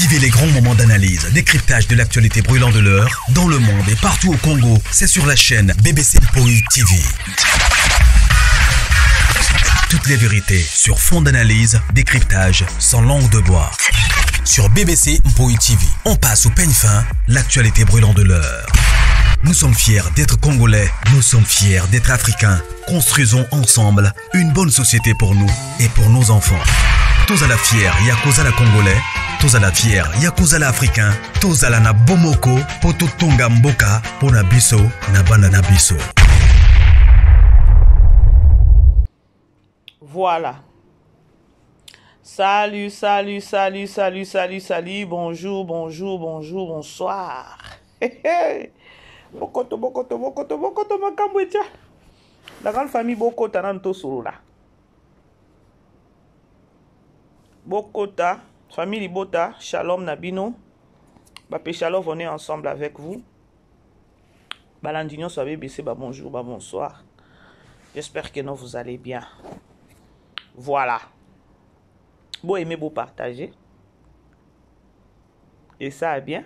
Vivez les grands moments d'analyse, décryptage de l'actualité brûlante de l'heure, dans le monde et partout au Congo. C'est sur la chaîne BBC Mpoi TV. Toutes les vérités sur fond d'analyse, décryptage, sans langue de bois. Sur BBC Mpoi TV, on passe au peigne fin l'actualité brûlante de l'heure. Nous sommes fiers d'être Congolais, nous sommes fiers d'être Africains. Construisons ensemble une bonne société pour nous et pour nos enfants. Tous à la fière, Yakuza la Congolais, tous à la fière, Yakuza la Africain, tous à la na Bomoko, Poto Tonga Mboka, Pona Biso, na Bana na Biso. Voilà. Salut, salut, salut, salut, salut, salut. Bonjour, bonjour, bonjour, bonsoir. Bokoto, bokoto, bokoto, bokoto, makambo etia. La grande famille bokota nanu tosolola. Bokota, famille libota, shalom na bino. Ba peshalove, on est ensemble avec vous. Balandi nyonso ya BBC, ba bonjour, ba bonsoir. J'espère que non, vous allez bien. Voilà. Bo aimer, bo partager. Et ça bien.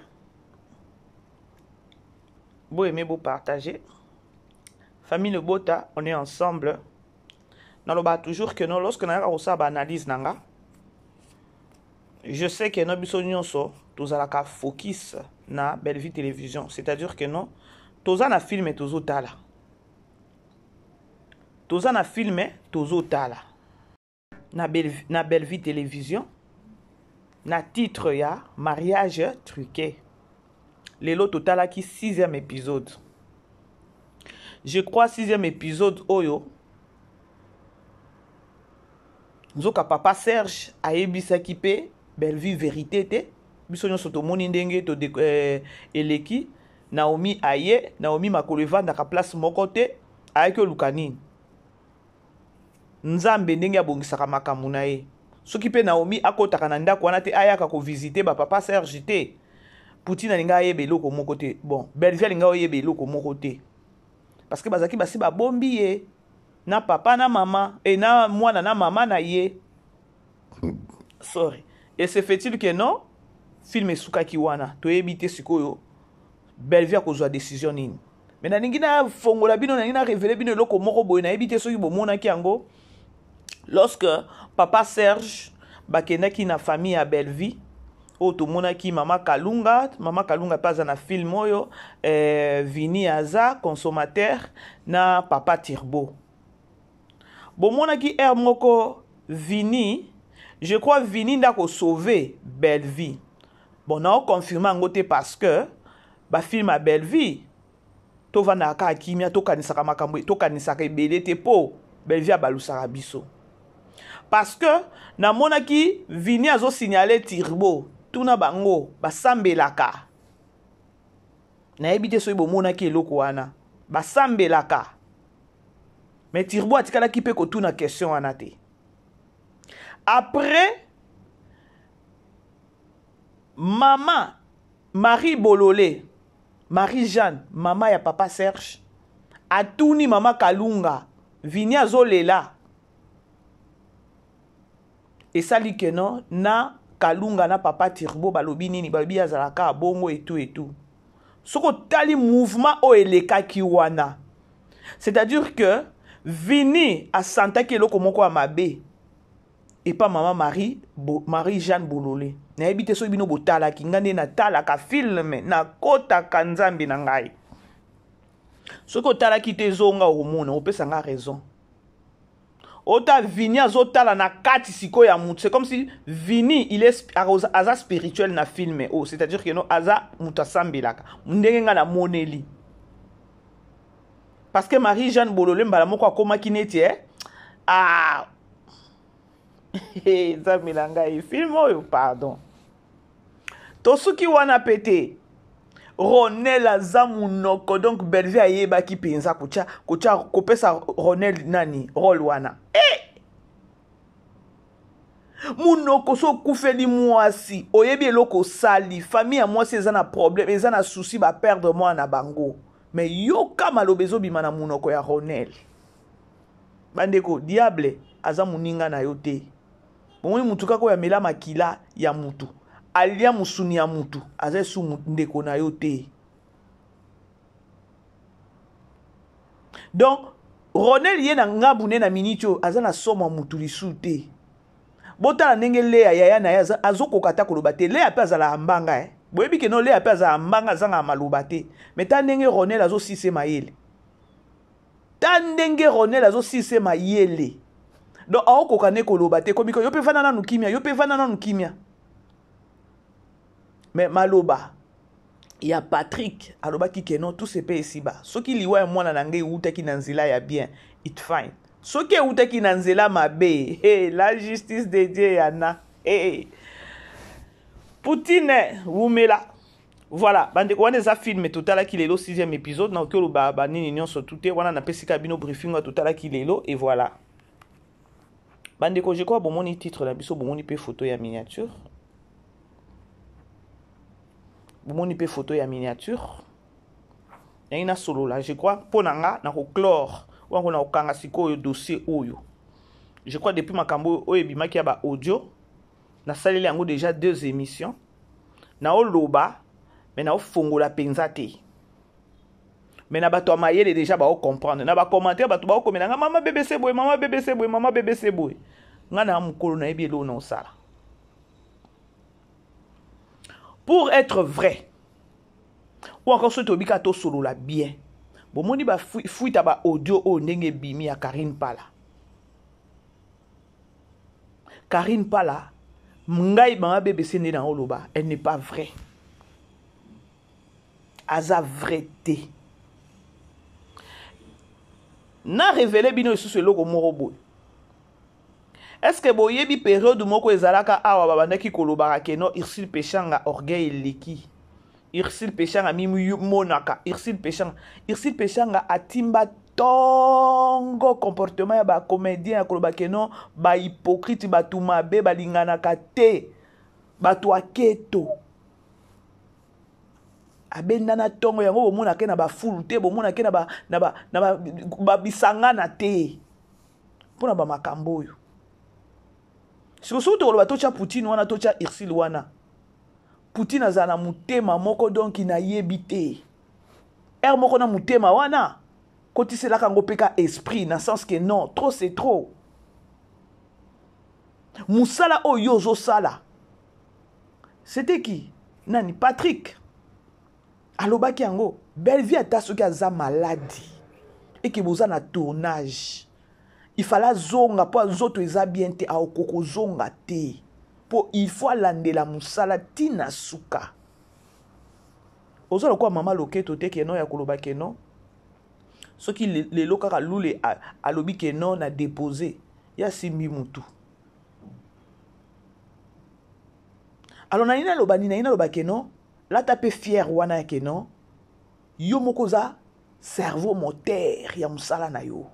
Bo aimer, bo partager. Famille Lebota, on est ensemble. Naloba toujours que non, lorsque nayaka kosala ba analyse nanga, je sais que non biso nyonso tozalaka focus na Bellevue Télévision, c'est-à-dire que non, toza na film tozotala. Toza na film tozotala. Na Bellevue, na Bellevue Télévision, na titre ya mariage truqué. Lelo totalaki 6e épisode. Je crois 6e épisode oyo nzoka papa Serge ayebisaki pe Bellevue vérité te. Biso nyonso tomoni ndenge to eleki. Naomi aye, Naomi makolo evandaka place moko te, ayaki oluka nini? Nzambe ndenge abongisaka makambo na ye. Soki pe Naomi akotaka na ndako wana te, ayaka ko visiter ba papa Serge te. Poutine alinga ayeba eloko moko te. Bon, Bellevue alinga oyeba eloko moko te. Parce que bazalaki basi babombi ye na papa na mama et na mwana na mama na ye. Sorry. Et se fait-il que non, film esukaki wana. Toyebi te sikoyo Bellevue akozwa décision nini. Mais nalingi na fongola bino, nalingi na révéler bino eloko moko boye, nayebi te soki bomonaki yango. Lorsque papa Serge bakendaki na famille ya Bellevue, oyo tomonaki mama Kalunga, mama Kalunga pe aza na film oyo, Vini aza consommateur na papa Turbo. Bomonaki heure moko Vini, je crois Vini nda ko sauver Bellevue. Bon, nao confirmer yango te parce que ba film ya Bellevue tovandaka kaka kimia, tokanisaka makambo, tokanisaka ebele te po Bellevue abalusaka biso. Parce que namonaki Vini azo signaler Turbo, tuna bango basambelaka. Nayebi te soki bomonaki eloko wana, basambelaka. Mais Turbo atikalaki pe kotuna question wana te. Après mama Marie Bololé, Marie-Jeanne, mama ya papa Serge, atuni mama Kalunga, Vini azolela. Esali que non, na Kalunga na papa Turbo balobi nini, balobi azalaka bongo et tout et tout. Soko tali mouvement oyo elekaki wana. C'est-à-dire que Vini asantaki eloko moko ya mabe. Et pas maman Marie, Bo, Marie-Jeanne Bololé. Nayebi te soki bino botalaki, nga nde natalaka film, nakotaka nzambe na ngai. Soki otalaki te zonga okomona, opesa nga raison. Ota Vini azotala na kati sikoyo ya mutu. C'est comme si Vini, il est aza spirituel na film. Oh, c'est-à-dire que non, aza mutu asambelaka. Ndenge nga namoneli. Parce que Marie-Jeanne Bololé mbala moko akomaki neti, eh? Ah! Nzambe na ngai, film oyo, pardon. Tosuki wana pe te. Ronel aza munoko, donc Bellevue ayebaki penza kotia, kotia, kopesa Ronel nani rôle wana. Eh! Munoko so okufeli mwasi, oyebi eloko osali, famille ya mwasi eza na problème, eza na souci ba perdre mwana na bango. Mais yoka maloba ezobima na munoko ya Ronel. Bandeko, diable aza muninga na yo te. Bomoni mutu kaka oyo amela makila ya mutu. Alia musuni ya mutu aza esu ndeko na yo te. Donc Ronel ye na ngambu ne na minute oyo aza na somo ya mutu lisu te. Botala ndenge Lea yaya na ye azokoka ata koloba te. Lea mpe azalaka mbanga eh. Boyebi ke no Lea mpe azalaka mbanga, azangaka maloba te. Mais ta ndenge Ronel azosise mayele. Ta ndenge Ronel azosise mayele. Donc aokoka ne koloba te. Komiko yo mpe vanda nanu kimia, yo mpe vanda nanu kimia. Mais maloba ya Patrick alobaki ke non, tout se paie ici-bas. Soki liwa ya mwana na ngai ewutaki na nzela ya bien, it fine. Soki ewutaki na nzela mabe, hey, la justice de Dieu yana. Hey. Poutine wumela. Voilà, bandeko wana eza film totalaki lelo 6e épisode na oki oloba ba nini nyonso tout te wana napesi ka bino briefing wa totalaki lelo et voilà. Bandeko, je crois bomoni titre na biso, bomoni pe photo ya miniature. Bomoni pe photo ya miniature. Yangi na solola, je crois mpo na nga na ko clore wango na kokanga sikoyo dossier oyo. Je crois depuis makambo oyo ebimaki ya ba audio, nasaleli yango déjà 2 émissions. Naoloba, mais naofongola penza te. Mais na bato ya mayele déjà bao comprendre. Na ba commentaire bato bao komela nga mama BBC boye, mama BBC boye, mama BBC boye. Nga na mukolo nayebi eloko na osala. Pour être vrai, ou encore soki toyebi kaka tosolola bien, bomoni ba fuite ya ba audio oyo ndenge ebimi ya Karine Pala. Karine Pala, ngai mama BBC nde na oloba, elle n'est pas vraie. Aza vrai te. Na révélé bino lisusu eloko moko boye. Est-ce que boyebi période moko ezalaka awa babandaki kolobaka ke non Ursule Peshanga orgueil eleki. Ursule Peshanga mimonaka, Ursule Peshanga, Ursule Peshanga atimba tongo comportement ya ba comédien ya koloba ke non ba hypocrite, bato mabe balinganaka te, bato aketo. Abendana tongo yango bomonaka na ba fulu te, bomonaka na ba, na ba, na ba, ba bisangana te. Mpona ba makambo oyo. Sikoyo soki tokoloba totya Poutine wana, totya Ursule wana. Poutine azala na motema moko donc nayebi te. Heure moko na motema wana kotiselaka yango mpe ka esprit na sens que non, trop c'est trop. Musala oyo yo ozosala. C'était qui? Nani? Patrick. Alobaki yango. Bellevue ata soki aza maladi et que boza na tournage. Il fallait zonga po nzoto eza bien te, aokoko zonga te. Po il faut alandela musala tina suka. Oza lokola mama loketo te ke non ya koloba ke non. Soki lelo kaka lule alobi ke non na déposer, ya simbi mutu. Alors na nini aloba nini, na nini aloba ke non, lata pe fier wana ya ke non, yo moko oza cerveau moteur ya musala na yo.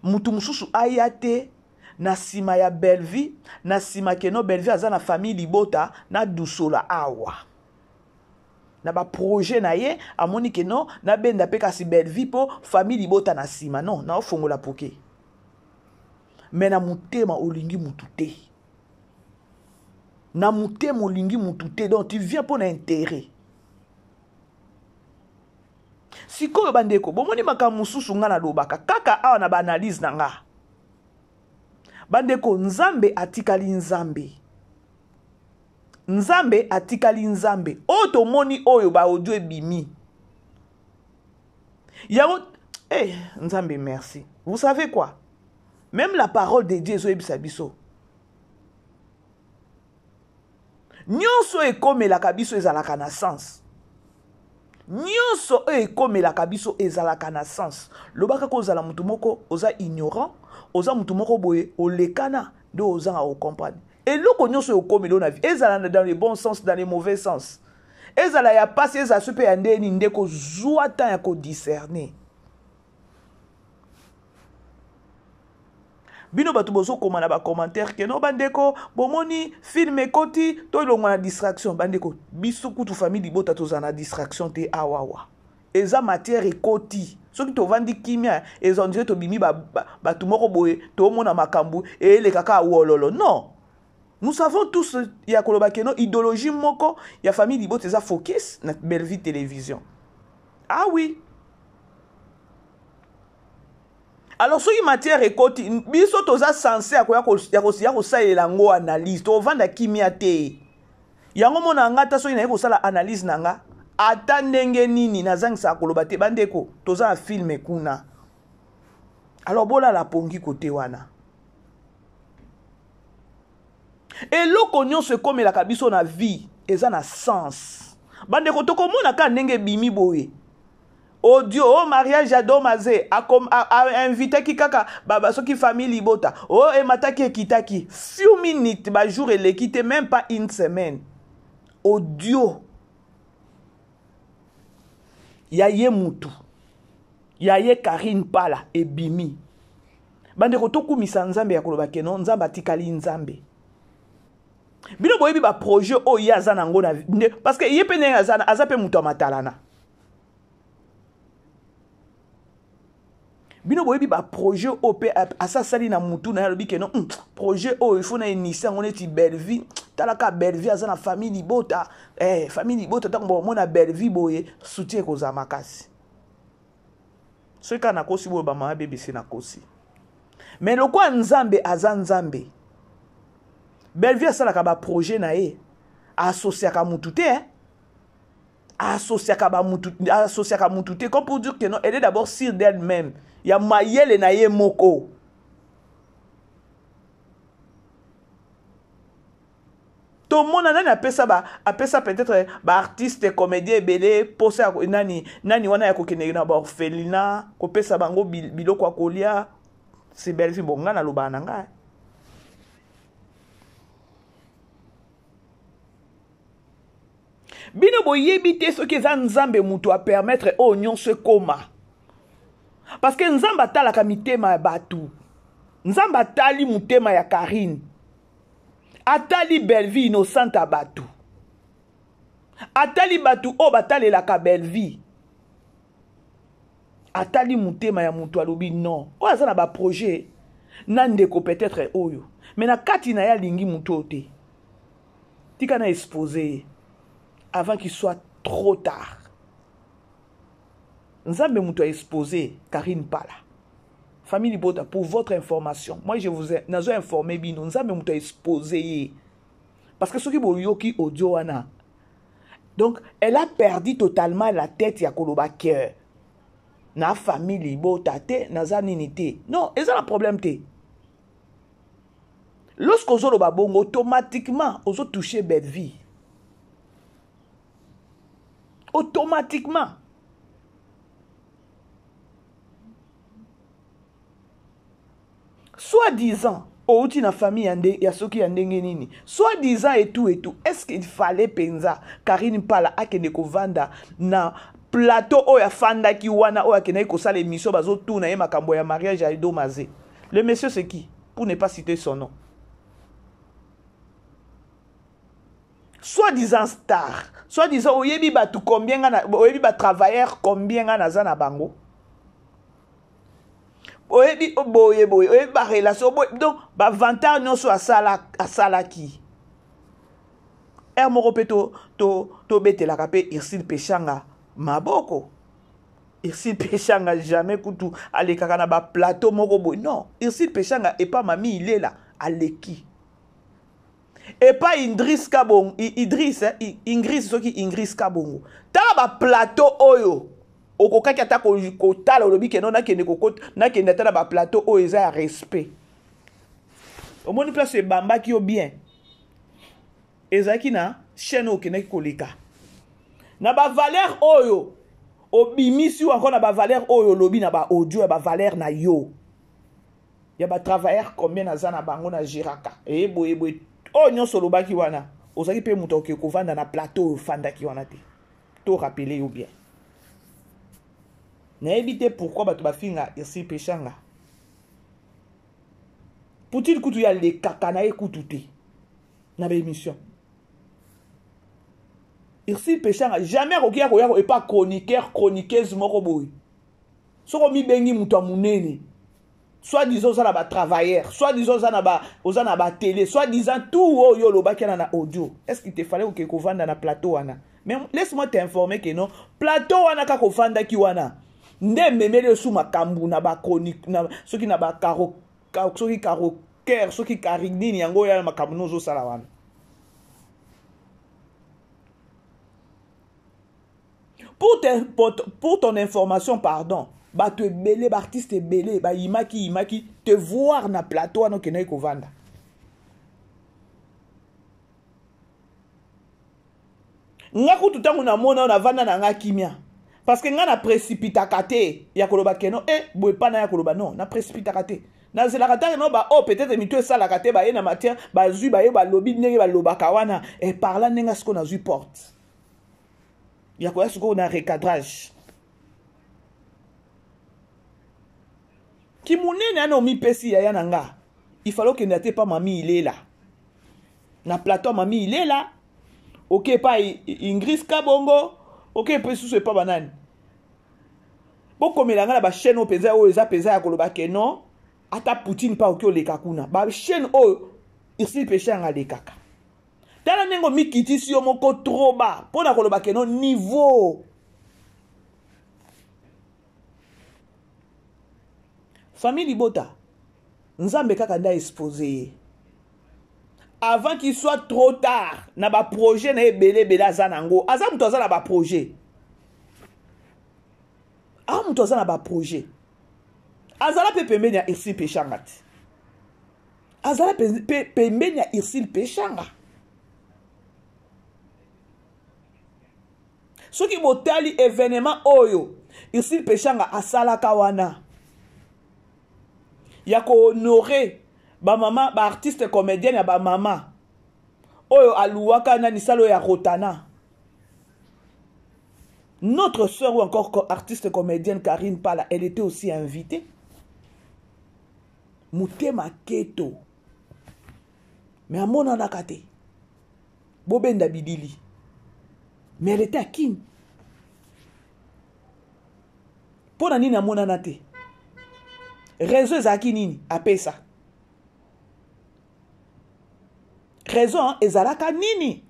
Mutu mususu aya te na sima ya Bellevue, na sima ke non Bellevue aza na famille libota na dusola awa. Na ba projet na ye amoni ke non na benda pe kasi Bellevue po famille libota na sima non, na ofongola poke. Mais na motema olingi mutu te. Na motema olingi mutu te, donc tu viens pour intérêt. Sikoyo bandeko, bomoni makambo mosusu nga nalobaka kaka awa na ba analyse na nga. Bandeko, Nzambe atikali Nzambe. Nzambe atikali Nzambe. Oyo tomoni oyo ba audio ebimi. Yango, eh, Nzambe merci. Vous savez quoi? Même la parole de Dieu ezoyebisa biso. Nyonso ekomelaka biso ezalaka na sens. Nyonso oyo ekomelaka biso ezalaka na sens. Lobaka ko ozala mutu moko oza ignorant, oza mutu moko boye olekana nde ozanga ko comprendre. Eloko nyonso oyo ekomela na vie ezala dans le bon sens, dans le mauvais sens. Ezala ya pasi, ezala sope ya ndeni, ndeko zwa temps ya ko discerner. Bino bato bozokoma na ba commentaire ke no bandeko bomoni film ekoti tolongwa na distraction. Bandeko biso kutu famille libota tozala na distraction te awawa. Eza matière ekoti. Soki tovandi kimia eza on dirait tobimi bato moko boye tomona makambo eleka kaka wololo. Non. Nous savons tous ya koloba que non idéologie moko ya famille libota eza focus na Bellevue télévision. Ah oui. Alors soki matière ekoti biso toza censé ya koya ya kosalela yango analyse tovanda kimia te. Yango mona nga ata soki naye kosala analyse na nga ata ndenge nini nazangisaka koloba te bandeko toza na filme kuna. Alors bolala pongi kote wana. Eloko nyonso ekomelaka biso na vie eza na sens. Bandeko tokomona kaka ndenge ebimi boye. Audio oh mariage ya Domaze invitaki kaka baba soki famille libota oh emataki ekitaki few minutes ba jour eleki te même pas une semaine audio ya ye mutu ya ye Karine Pala ebimi. Bandeko tokumisa Nzambe ya koloba keno Nzambe atikali Nzambe. Bino boyebi ba projet oyo ye aza nango na parce que ye pe ndenge aza aza pe mutu ya matalana. Bino boyebi ba projet oyo pe asasali na mutu na ye alobi keno projet oyo il faut na initier yango neti Bellevue. Tala ka Bellevue aza na famille libota, famille libota tango bomona Bellevue boye soutien ekozala makasi. Soki kaka nakosi boyo ba mama BBC nakosi. Mais lokola Nzambe aza Nzambe, Bellevue asalaka ba projet na ye, associaka mutu te, hein? Associaka ba mutu, associaka mutu te, comme pour dire que non, elle est d'abord sûre d'elle-même. Ya mayele na ye moko. Tomona nani apesa ba, apesa peut-être ba artiste comédien ebele posa ya nani, nani wana ya kokende na ba orphelinat, kopesa bango biloko ya kolia. C'est Bellevue, bon nga nalobaka na nga. Bino boyebi te soki eza Nzambe mutu a permettre oyo nyonso ekoma. Parce que Nzambe atalaka mitema ya batu. Nzambe atali motema ya Karine. Atali Bellevue innocente ya batu. Atali batu oyo batalelaka Bellevue. Atali motema ya mutu alobi non. Oyo aza na ba projet na ndeko peut-être oyo. Mais na kati na ye alingi mutu oyo te. Tika na exposer ye avant qu'il soit trop tard. Nzambe mutu a exposer Karine Pala. Famille Libota, pour votre information, moi je vous ai, nazo informé bino, Nzambe mutu a exposé ye. Parce que soki boyoki audio wana, donc elle a perdu totalement la tête ya koloba que na famille Libota te, naza nini te. Non, eza na problème te. Lorsque ozoloba bongo, automatiquement ozo toucher belle vie. Automatiquement. Soi-disant, outi na famille ya nde, ya soki ya ndenge nini. Soi-disant et tout et tout. Est-ce qu'il fallait penza Karine Pala akende kovanda na plateau oyo afandaki wana oyo akendaki kosala émission bazotuna ye makambo ya mariage ya Edo Maze. Le monsieur c'est qui? Pour ne pas citer son nom. Soi-disant star, soi-disant oyebi batu combien nga na, oyebi ba travailleurs combien nga naza na bango. Oyebi boye boye, oyebi ba relation boye, donc ba vantard nyonso asalaki. Heure moko pe to betelaka pe Ursule Peshanga maboko. Ursule Peshanga jamais kutu alekaka na ba plateau moko boye. Non, Ursule Peshanga epa mami Ilela aleki. Epa Idriss Kabongo, Idriss, hein, Ingris soki Ingris Kabongo. Tala ba plateau oyo okokaki ata kotala olobi ke non nakende kokota, nakende ata na ba plateau oyo eza ya respect. Omoni place ebambaki yo bien. Ezalaki na chaîne oyo okendaki koleka. Na ba valeur oyo obimisi ou encore na ba valeur oyo olobi na ba audio ya ba valeur na yo. Ya ba travailleurs combien naza na bango na giraka. Eh boye boye oyo nyonso olobaki wana ozalaki pe moto oke kovanda na plateau oyo ofandaki wana te. To rappeler yo bien. Nayebi te pourquoi bato bafinga Ursule Peshanga. Poutine kutu ya lekaka na ye kutu te na ba émission. Ursule Peshanga jamais akoki ya koya epa chroniqueur chroniqueuse moko boye. Soko mibengi moto ya munene. Soit disant oza na batravailleur, soit disant oza na ba, oza na batele, soit disant tout oyo olobaki wana na audio. Est ce qu'il te fallait okende kovanda na plateau wana? Mais laisse-moi t'informer que non, plateau wana kaka ofandaki wana nde ememeli yo su makambo na bachronique na, soki na bakaro soki karo cœur soki kari nini yango oyo ya makambo no ozosala wana. Pour, te, pour, pour ton information, pardon, bato ebele, baartiste ebele bayimaki yimaki te voir na plateau wana okendaki kovanda. Nga kutu ntango namona oyo navanda na nga kimia, parce que nga na précipitaka te ya koloba keno e eh, boye pa na ya koloba non, na précipitaka te, nazelaka ntango no ba oyo oh, peut-être mito esalaka te, baye na matière, bazwi baye balobi ndenge balobaka wana e parla ndenge sikoyo nazwi porte ya koya sikoyo na recadrage kimunene ana omipesi yaya na nga. Ifale okende te pa mami ilela na plateau, mami ilela oke epa Ingris Kabongo, oke epa lisusu epa banani. Bokomela ngai na bachaîne oyo mpenza, oyo eza mpenza ya koloba ke non, ata Poutine mpa oki oleka kuna, bachaîne oyo Ursile Peshanga alekaka. Tala ndenge omikitisi yo moko trop bas mpo na koloba ke non niveau famille libota. Nzambe kaka nde aexpose ye avant qu'il soit trop tard na baprojet na ye ebele ebele aza nango. Aza moto aza na baprojet, a moto aza na baprojet, azala mpe pembeni ya Ursile Peshanga te, azala mpe pembeni ya Ursile Peshanga. Soki botali événement oyo Ursile Peshanga asalaka wana ya kohonore bamama baartiste comédienne ya bamama oyo aluwaka nani sala oyo ya Rotana, notre sœur ou encore artiste comédienne Karine Pala, elle était aussi invitée. Motema keto, mais amonanaka te, bobenda bidili, mais elle était à Kin. Mpo na nini amonana te? Raison ezalaki nini? Apesa raison ezalaka nini?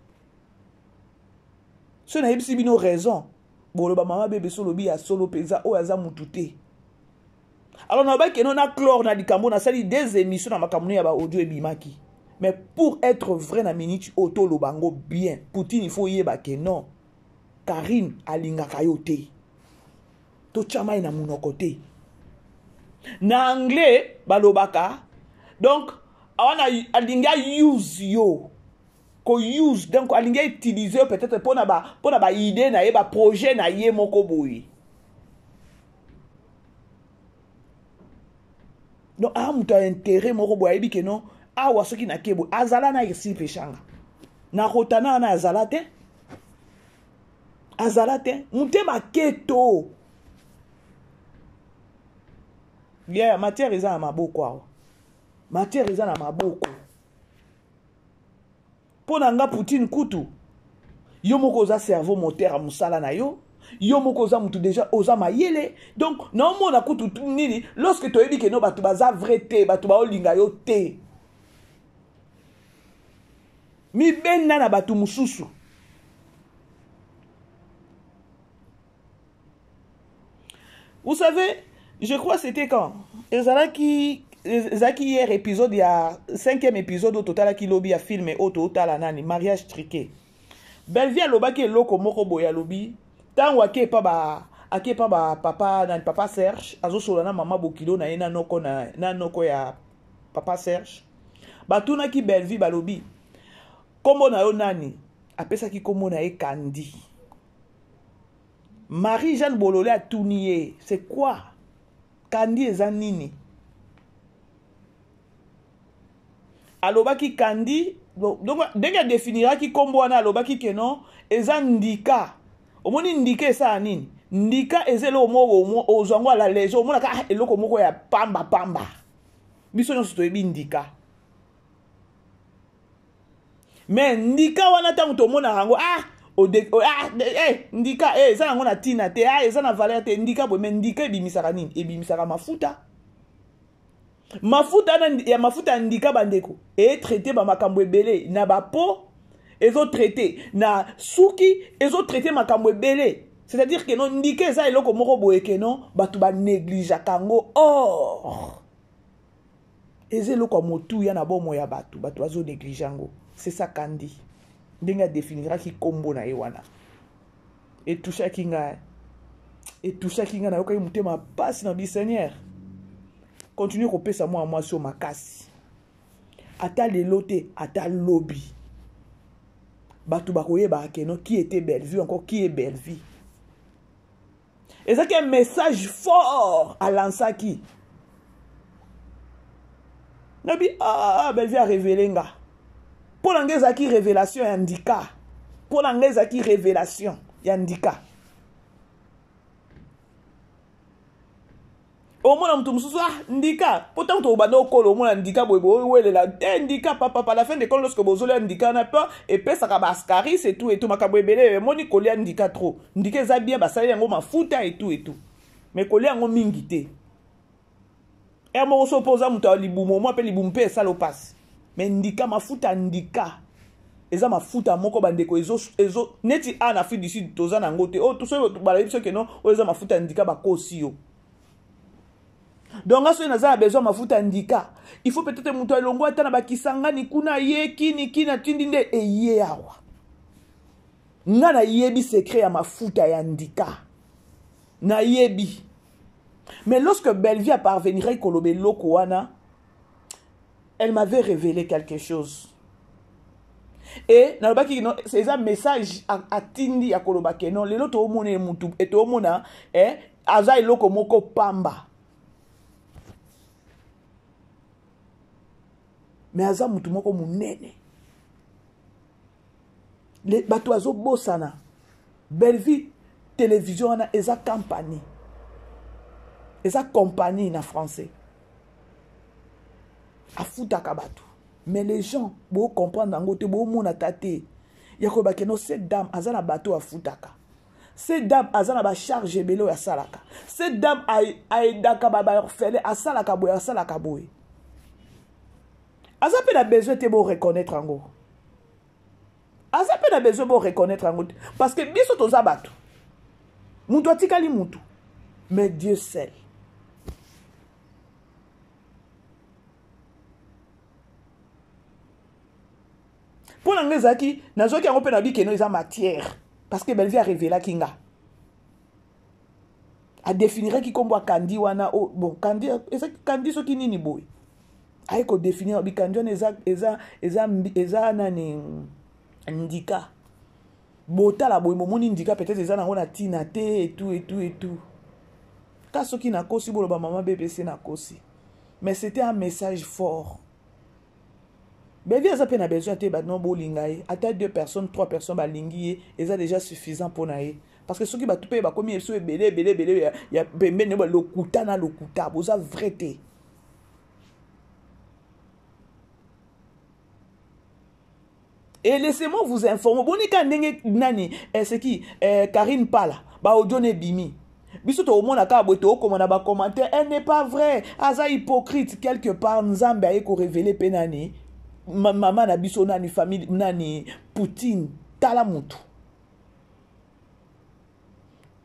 So nayebisi bino raison, boloba mama bebe so olobi ya solo mpenza, oyo aza mutu te. Alors nalobaki keno na clore na likambo, nasali des émissions na makambo no ya baaudio ebimaki. Mais pour être vrai, na minute oyo toloba yango bien, Poutine, il faut oyeba ke non, Karine alingaka yo te. Totya mai na monoko te. Na anglais balobaka donc wana alingi ause yo kouse, donc alingi autilize yo peut-être mpona ba, mpona baide na ye, baprojet na ye moko boye. Donc aa moto ya intérêt moko boye, ayebi ke non, awa soki nake boye, azala na Ursile Peshanga na Rotana wana, azala te, azala te. Motema keto ya matière eza na maboko awa, matière eza na maboko. Mpo na nga, Poutine, kutu yo moko oza cerveau moteur ya mosala na yo, yo moko oza mutu déjà oza mayele. Donc naomona kutu nini, lorsque toyebi ke no bato baza vrai te, bato baolinga yo te, mibenda na bato mosusu. Vous savez, je crois c'était quand ezalaki ezalaki hier, épisode ya cinquième épisode oyo totalaki lobi ya film oyo totala nani, Mariage truqué. Bellevie alobaki eloko moko boye, alobi ntango ake epa ba ake epa ba papa nani, papa Serge, azosola na mama bokilo na ye na noko na noko ya papa Serge. Batunaki Bellevie, balobi: "Nkombo na yo nani?" Apesaki nkombo na ye Kandi. Marie Jeanne Bolole atuni ye: "C'est quoi Kandi? Eza nini?" Alobaki Kandi, donc ndenge adefiniraki nkombo wana, alobaki ke non, eza ndika. Omoni ndika esala nini? Ndika eza eloko moko ozwa yango ala léger, omonaka ah, eloko moko ya pamba pamba. Biso nyonso toyebi ndika. Mais ndika wana, ntango tomonaka yango, ah, ode, ah, eh, ndika eh, eza yango na ntina te, ah, eza na valeur te, ndika boye. Mais ndika ebimisaka nini? Ebimisaka mafuta. Mafuta na, ya mafuta ya ndika bandeko etraite bamakambo ebele na bapo, ezotraite na suki, ezotraite makambo ebele. C'est-à-dire que non, ndika eza eloko moko boye ke non, bato banegligeaka yango. Or eza eloko ya motuya na bomoi ya bato, bato bazonéglige yango. C'est ça Kandi ndenge adefiniraki nkombo na ye wana. Etouchaki ngai, etouchaki ngai, nayokaki motema mpasi na bi Seigneur, continue kopesa mwana mwasi oyo makasi, ata lelo te, ata lobi bato bakoyebaka ke non, qui était Bellevue, encore qui est Bellevue. Ezalaki un message fort alansaki. Nabi ah, ah, Bellevue arévélé nga. Mpo na ngai ezalaki révélation ya ndika, mpo na ngai ezalaki révélation ya ndika. Omona moto mosusu, ah, ndika, mpo ntango tokobanda okolo, omona ndika boye bowelela te ndika papapa. La fin de compte, lorsque bozolia ndika na mpe epesaka baascaris etu etu makambo ebele. Emoni kolia ndika trop, ndika eza bien, basali yango mafuta etu etu, mais kolia yango mingi te. Ere moko so mpo oza moto ya libumu, omwa mpe libumu mpe esala opasi. Mais ndika, mafuta ndika eza mafuta moko bandeko ezo, ezo neti a na Afrique du Sud toza na yango te. Oyo soki balayebi biso ke non, oyo eza mafuta ya ndika, bakosi yo. Donc nga soki naza na besoin mafuta ya ndika, il faut peut-être moto alongo ata na bakisangani kuna, ye kini kini atindi nde eye awa. Nga nayebi secret ya mafuta ya ndika, nayebi. Mais lorsque Bellevue aparveniraki koloba eloko wana, elle m'avait révélé quelque chose. E nalobaki no, eza message atindi ya koloba ke non, lelo toomona ye mutu, toomona eh, aza eloko moko pamba, mais aza mutu moko monene. Bato bazobosana Bellevue Télévision wana eza compagnie, eza compagnie na français, afutaka bato. Mais les gens bocomprendre yango te, bomona ta te ya koyeba ke no, cette dame aza na bato afutaka, cette dame aza na bacharge ebele oyo asalaka, cette dame aidaka baorphelin, asalaka boye, asalaka boye. Aza mpe na besoin te boreconnaître yango, aza mpe na besoin boreconnaître yango te, parce que biso toza bato, moto atikali mutu, mais Dieu seul. Mpo na ngai ezalaki, nazwaki yango mpe na bikeno eza matière, parce que Bellevue arevelaki nga, adefiniraki nkombo ya Kandi wana. Oh, bon, Kandi ezaki Kandi soki nini boye, aye kodefinir bikandi wana eza, eza, eza, eza nani, ndika. Botala boye, bomoni ndika peut-être eza nango na ntina te, etu etu etu. Ka soki nakosi, boloba mama BBC nakosi, mais c'était un message fort. Bellevue aza mpe na besoin te bato bolinga ye, ata deux personnes, trois personnes balingi ye, eza déjà suffisant mpo na ye. Parce que soki bato mpe bakomi biso ebele ebele ebele ya, ya pembeni, lokuta na lokuta, boza vrai te. Et laissez-moi vous informer, bonika ndenge nani eh, c'est qui eh, Karine Pala, ba audio ne bimi biso tokomona kaka boye, tokokoma na bacommentaire, elle n'est pas vrai, aza hypocrite. Quelque part Nzambe aye korévéler mpe nani, mama na biso nani, famille nani, Poutine. Tala mutu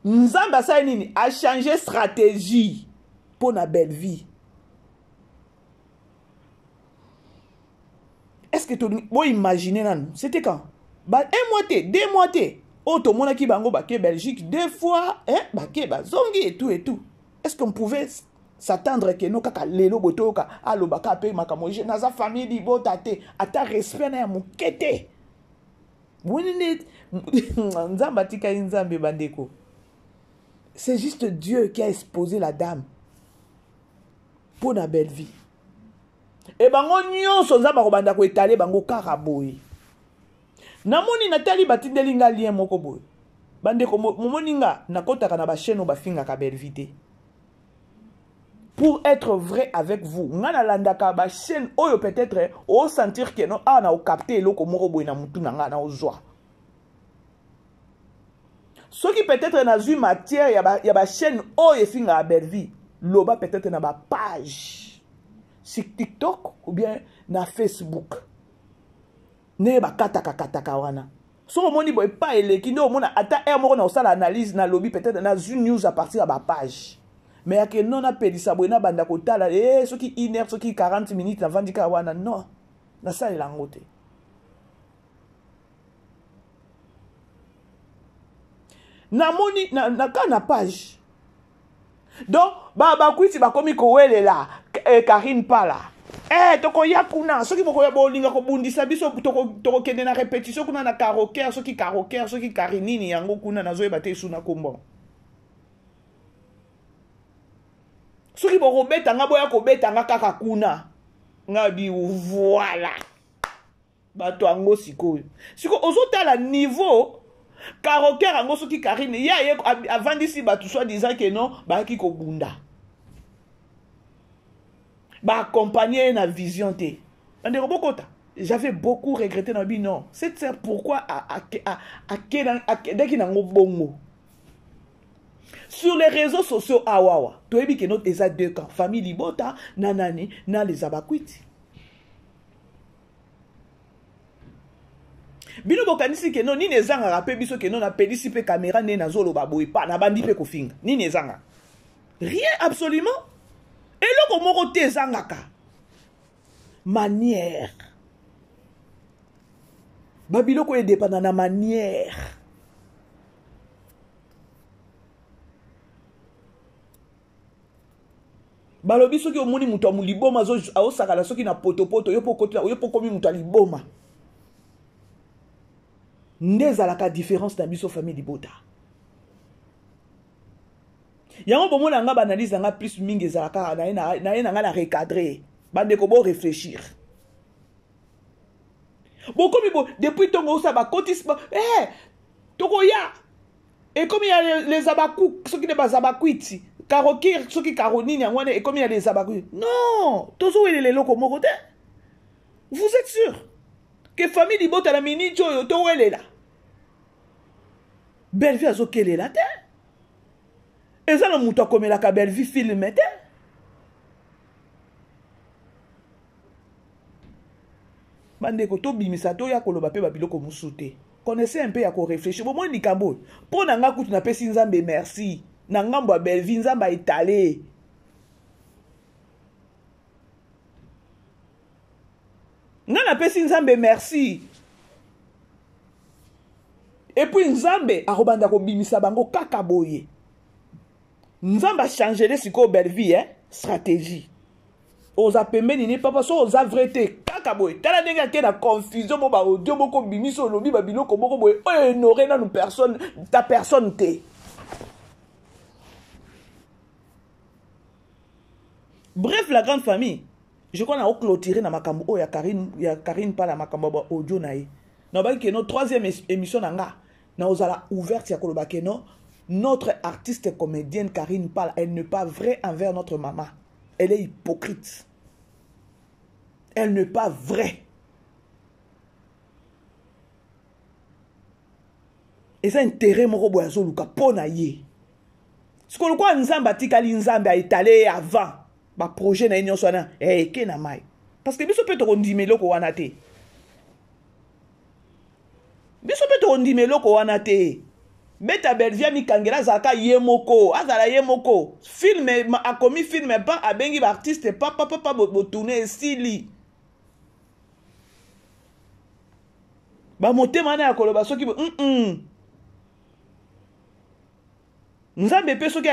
Nzambe asali nini, achange stratégie mpo na Bellevue. Est-ce que boimagine nanu, c'était quand ba un mois te, 2 mois te, oyo tomonaki bango bake Belgique deux fois, hein, bake bazongi et tout et tout. Est-ce qu'on pouvait s'attendre ke no kaka lelo boye toyoka alobaka mpe makambo naza famille libota te, ata respect na ya moke te? Boni nde Nzambe atikali Nzambe bandeko. C'est juste Dieu qui a exposé la dame mpo na Bellevue. E bango nyonso Nzambe akobanda koetale bango kaka boye. Namoni, natali, batindeli nga lien moko boye. Bandeko, momoni nga nakɔtaka na bachaîne oyo bafingaka Bellevue te. Pour être vrai avec vous, nga nalandaka bachaîne oyo peut-être osentir ke no, awa na okapte eloko moko boye na mutu na nga na ozwa. Soki peut-être nazwi matière ya bachaîne ba oyo efingaka Bellevue, loba peut-être na bapage. Sur TikTok ou bien na Facebook. Ndenge bakataka kataka wana. Soki omoni boye pa eleki nde omona ata heure moko na kosala analyse nalobi peut-être nazwi news à partir ya bapage. Mais yake non napelisa boye nabanda kotala eh, soki 1 heure soki 40 minutes navandi kaka wana non nasalela yango te. Namoni na, na, kaka na page. Donc ba bakwiti bakomi kowelela eh, Karine Pala. Eh, tokoya kuna soki bokoya bolinga kobundisa biso tokokende na repetition kuna na karoker soki karoker soki karinini yango kuna nazoyeba te esu na kombo. Soki bokobeta nga boya kobeta nga kaka kuna. Nga bi voilà. Bato yango sikoyo. Sikoyo ozotala niveau karoker yango soki Karine ye aye avandisi bato soit disant que non bayaki kobunda. Ba accompagner ye na vision te. Bandeko bokota. J'avais beaucoup regretté na bi non. Cette sœur pourquoi akendaki nango bongo. Sur les réseaux sociaux awawa, toyebi que notre eza deux camps, famille Libota na nani na les abakwiti. Bino bokanisi ke non nini ezangaka pe biso ke non napelisi pe kamera nde nazoloba boye pa nabandi pe kofinga. Nini ezangaka? Rien absolument. Eloko moko te ezangaka. Manière. Ba biloko edepanda na manière. Balobi soki omoni moto ya liboma aosakana soki na potopoto, yo mpo okoti, yo mpo okomi moto ya liboma. Nde ezalaka différence na biso famille libota. Yango bomona nga ba analyse na nga plus mingi ezalaka na ye na ye na nga na recadrer. Bandeko bo réfléchir. Bokomi bo depuis tongo osa bakotisi ba, eh tokoya ekomi ya les abaku soki nde bazabakwiti karokir soki karo nini yango wana ekomi ya les abaku. Non, tozowelela eloko moko te. Vous êtes sûr que famille libota na miniti oyo towelela? Bellevue azokelela te. Eza na moto akomelaka Bellevue film te. Bandeko tobimisa toya koloba pe ba biloko mosusu te. Connaissez un peu ya ko réfléchir. Bomoni likambo oyo. Mpo na nga kutu napesi Nzambe merci. Na ngambo ya Bellevue Nzambe a étalé. Nga napesi Nzambe merci. Et puis Nzambe akobanda kobimisa bango kaka boye. Nzambe a changer sikoyo Bellevue, hein? Stratégie. Oza pembeni ni papa so oza vrai te kaka boye. Tala ndenge ake na confusion mo ba audio moko bimisi olobi ba biloko moko boye oyo honorer nanu personne ta personne te. Bref, la grande famille, je crois na clôturer na makambo oyo ya Karine, ya Karine Pala makambo ba audio na ye. Na ba ke no troisième émission na nga na ozala ouverte ya koloba ke non notre artiste comédienne Karine Pala, elle n'est pas vraie envers notre maman. Elle est hypocrite. Elle n'est pas vraie. Eza intérêt moko boye azoluka mpo na ye. Sikoyo lokola Nzambe atikali Nzambe a étalé ye avant ba projet na ye nyonso wana, eh, eke na mai. Parce que biso mpe tokondima eloko wana te. Biso mpe tokondima eloko wana te. Beta Bellevue amikangela azalaka ye moko, azala ye moko. Film, akomi film pa, abengi ba artiste pa, pa, pa, pa, botourne esili. Ba motema wana ya koloba soki bo, Nzambe pe soki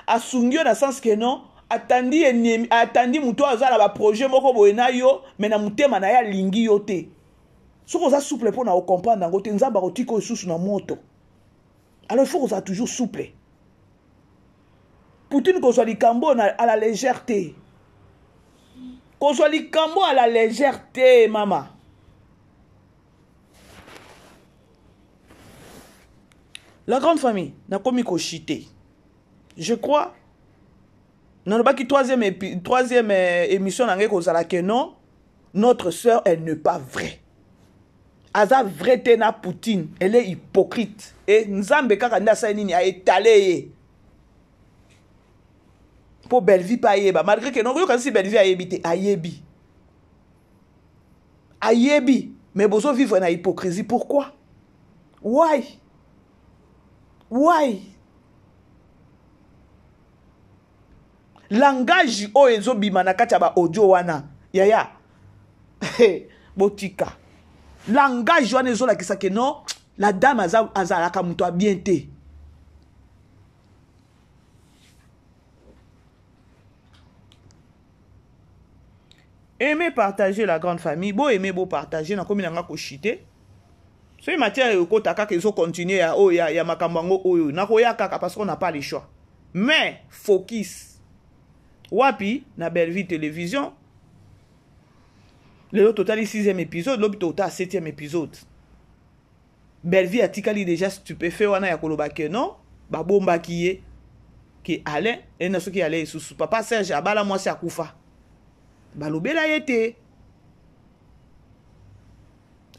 asungi yo na sens que non, atandi ennemi, atandi moto oyo aza na ba projet moko boye na yo, mais na motema na ye alingi yo te. Soki oza souple mpo na ocomprendre yango te, Nzambe akotika oyo susu na moto. Alors il faut kozala toujours souple. Poutine kozwa likambo na à la légère te. Kozwa likambo à la légère te, mama. La grande famille, nakomi kochite. Je crois, nalobaki troisième émission na ngai kozala que non, notre sœur, elle n'est pas vraie. Aza vrai te na Poutine, elle est hypocrite. Et Nzambe kaka nde asali nini, a étalé ye. Mpo Bellevue mpe ayeba, malgré que non, yokanisi Bellevue ayebi te, ayebi. Ayebi, mais bozo vivre na hypocrisie, pourquoi? Why? Why? Langage oyo ezobima na kati ya ba audio wana, yaya, botika. Langage wana ezolakisa ke non, la dame azalaka moto ya bien te. Aimez, partager la grande famille. Bo aimer, bo partager. Nakomi nanga koshite. Soki matière ekota kaka ezocontinue ya oyo ya, ya makambo yango oyo nakoya kaka parce qu'on n'a pas le choix. Mais focus wapi na Bellevue Télévision. Lelo totali 6e épisode, lobi totala 7e épisode. Bellevue atikali déjà stupéfait wana ya koloba ke non, babombaki ye ke Alain ena soki Alain esusu papa Serge abala mwasi akufa, balobela ye te.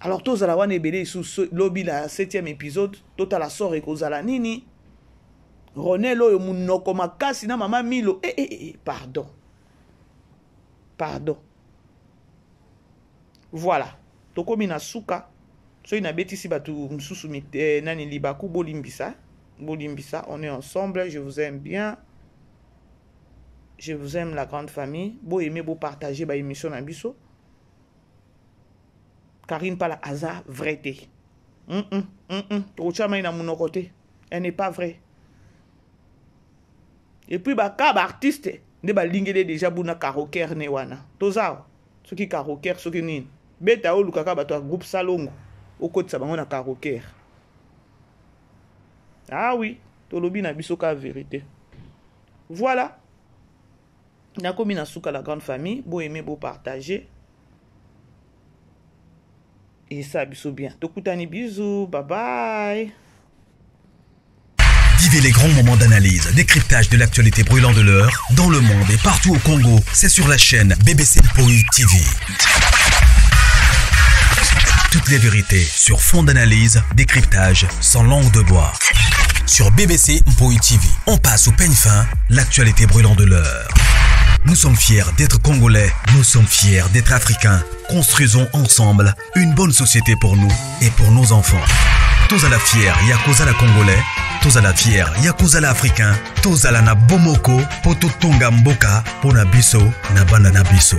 Alors tozala wana ebele lisusu lobi na 7e épisode, totala sort ekozala nini. Ronel oyo munoko makasi na mama Milo, eh, eh, eh, pardon. Pardon. Voilà, tokomi na suka. Soki nabetisi bato mosusu nani libaku, bolimbisa, bolimbisa, on est ensemble, je vous aime bien. Je vous aime la grande famille. Bo aimer, bo partager ba émission na biso. Karine Pala aza vrai te. Tokotia mai na monoko te. Elle n'est pas vraie. Et puis ba ka ba artiste nde balingeli déjà buna karaoke ne wana. Toza soki karaoke soki nini. Beta olukaka bato ya groupe Salongo okotisa bango na karaoke. Ah oui, tolobi na biso ka vérité. Voilà. Nakomi na suka la grande famille, bo aimer, bo partager. Et ça biso bien. Tokutani, bisous, bye bye. Vivez les grands moments d'analyse, décryptage de l'actualité brûlante de l'heure, dans le monde et partout au Congo. C'est sur la chaîne BBC Mpoi TV. Toutes les vérités sur fond d'analyse, décryptage, sans langue de bois. Sur BBC Mpoi TV, on passe au peigne fin l'actualité brûlante de l'heure. Nous sommes fiers d'être Congolais, nous sommes fiers d'être Africains. Construisons ensemble une bonne société pour nous et pour nos enfants. Tous à la fière, ya kozala Congolais, tous à la fière, ya kozala Africain, tous à la na Bomoko, poto tonga mboka, pona biso, na bana na biso.